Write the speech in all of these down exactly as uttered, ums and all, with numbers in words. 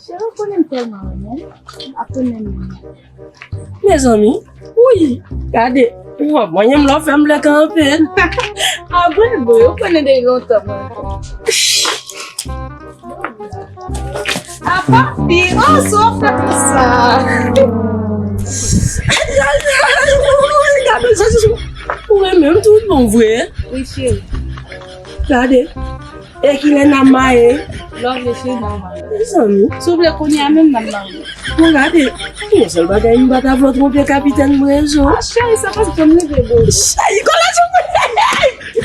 Cheri, ou konnen m tèlman renmen l. Ap tounen m. Mezanmi, wi, gade, w ap manyen m lè w fè m lè kanpe. A bon, bon, ou konnen depi lontan mwen. A papi, oh, sa w fè pou sa. Gade, sa, sa, sa. Ou renmen m tout bon vre. Wi, cheri. Gade. E kilè n a maye? Lè w vle, cheri, n a maye. Mezanmi. Si w vle kounye a menm, n ap maye. Bon, gade. Yon sèl bagay, m pa ta vle w twonpe kapitèn Brezo. A, cheri, sa pa janm rive, boo. Cheri, kòlèj ou mwen.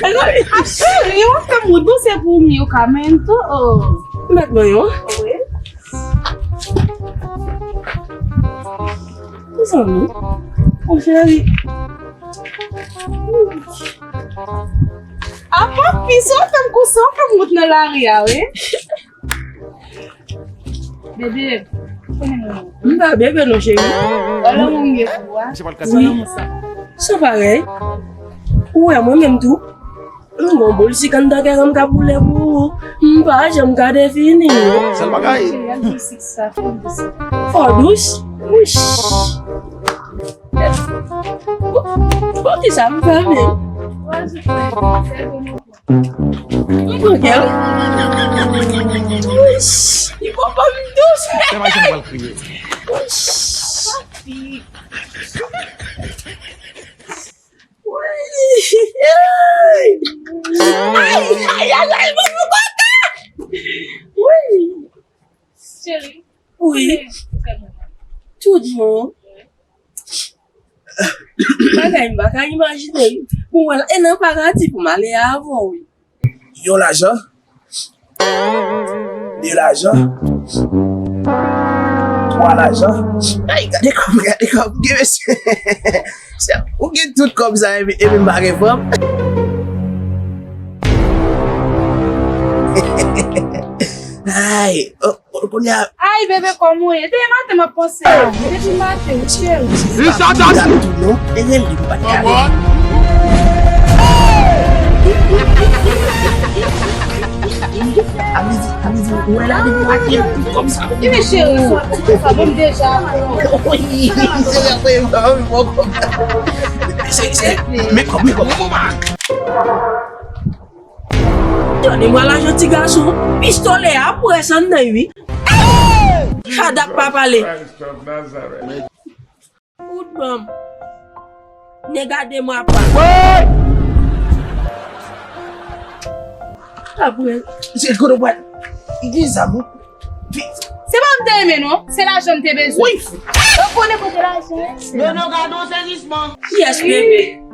A, cheri, w ap fè m wout, boo, se pou m yo ka menm tou, oh. Mèt mwen yo. Wi. Mezanmi. Mon cheri. A papi, sa w fè m konsa, w fè m wout nan lari a, wi. Bebe, konnen mwen. M pa bebe non, cheri. Wè lanmou m gen pou ou a. Wè lanmou sa. San parèy. Ou wè mwen menm tou. M gon boul sik anndan kè m k ap boule pou ou. M pa janm ka defini. Sèl bagay. Cheri, al di sik sa, fè m di sik. Fò dous. Wish. Bon, kisa m fè menm? M pran kè l. Wish. Li pran pa m dous. Fè machin pral kriye. Wish. Wi. Hey. Ay, ay, ay, ay, mwen pou kontan. Wi. Cheri. Wi. Tout bon. Bagay m pa ka imajine. Pou mwen, e nan paradi pou m ale avè w, wi. Yon lajan. De lajan. Twa lajan. Ay, gade kòb, gade kòb. Gen mesye. Ou gen tout kòb sa, epi, epi m pa gen fanm. Ay, oh. Kounye a. Ay, bebe, kòman w ye? Depi maten m ap panse a ou. Depi maten, cheri. Li sa dati. Tou non, e rele m pa t kale. Amizi, amizi, ou wè la depi maten, tout kòm sa. Ki men cheri, sou ap di sa, bon, m deja. Wi, se la, wi, wi, bon, kòm. Se, se, men kòm, men kòm. Tande mwa lajan ti gason, pistolè a près anndan wi. Shadak pa pale. Out banm. Nèg a de mwa pa. Apre, se kote w pral? Li gen zam wi. Se pa m te renmen non, se lajan m te bezwen. Wi. Ou konnen kote lajan? Men non, gade yon sezisman. Yes, bebe.